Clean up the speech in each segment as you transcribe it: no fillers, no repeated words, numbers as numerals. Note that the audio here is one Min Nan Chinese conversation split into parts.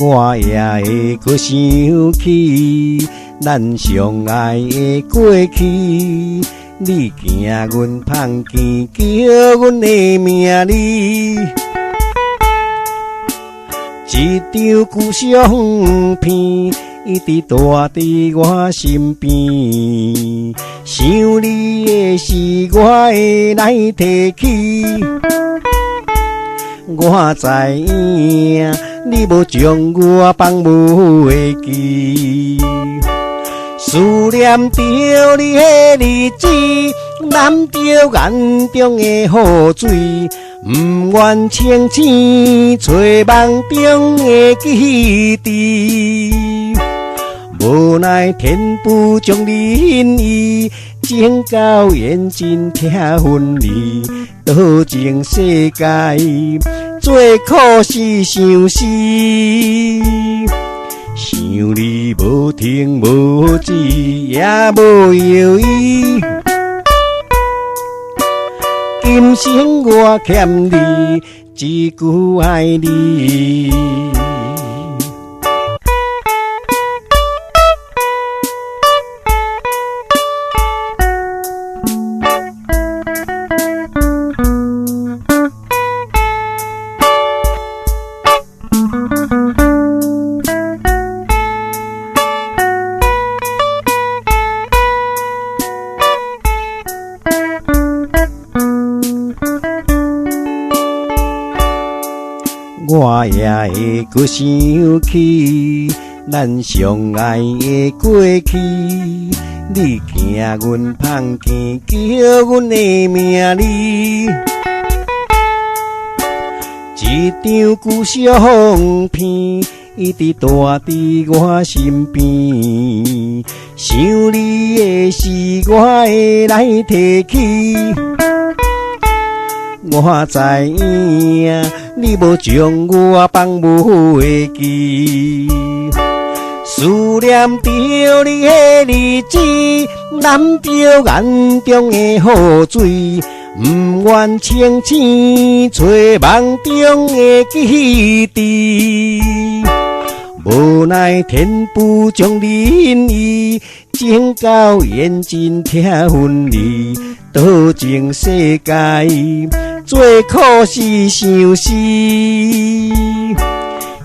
我也會閣想起咱相愛的過去。你驚阮芳見叫阮的名字，一張舊相片一直蹛佇我身邊，想你的時我會來提起。我知影你無將我放袂記，思念著你的日子，攬著眼中的雨水，毋願清醒揣夢中的記憶。無奈天不將人意，情到緣盡拆分離，多情世界最苦是相思。想你無停無止，也無猶豫。今生我欠你一句愛你。我也會閣想起咱相愛的過去，你驚阮芳見叫阮的名字，一張舊相片一直蹛佇我身邊，想你的時我會來提起。我知影你無將我放袂記，思念著你的日子，攬著眼中的雨水，毋願清醒揣夢中的記憶。無奈天不將人意，情到緣盡拆分離，多情世界最苦是相思。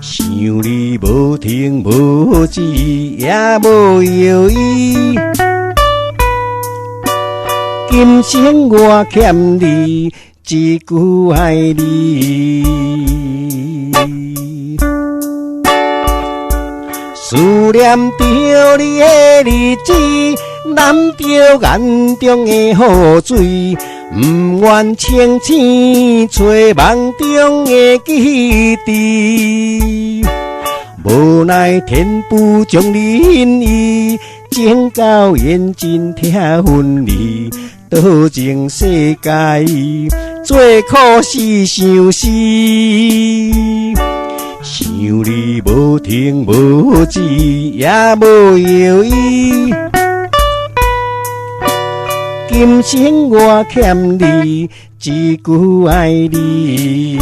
想你無停無止，也無猶豫。今生我欠你一句愛你。思念著你的日子，攬著眼中的雨水，毋願清醒揣夢中的記憶。無奈天不將人意，情到緣盡拆分離，多情世界最苦是相思。想你無停無止，也無猶豫。今生我欠你一句愛你。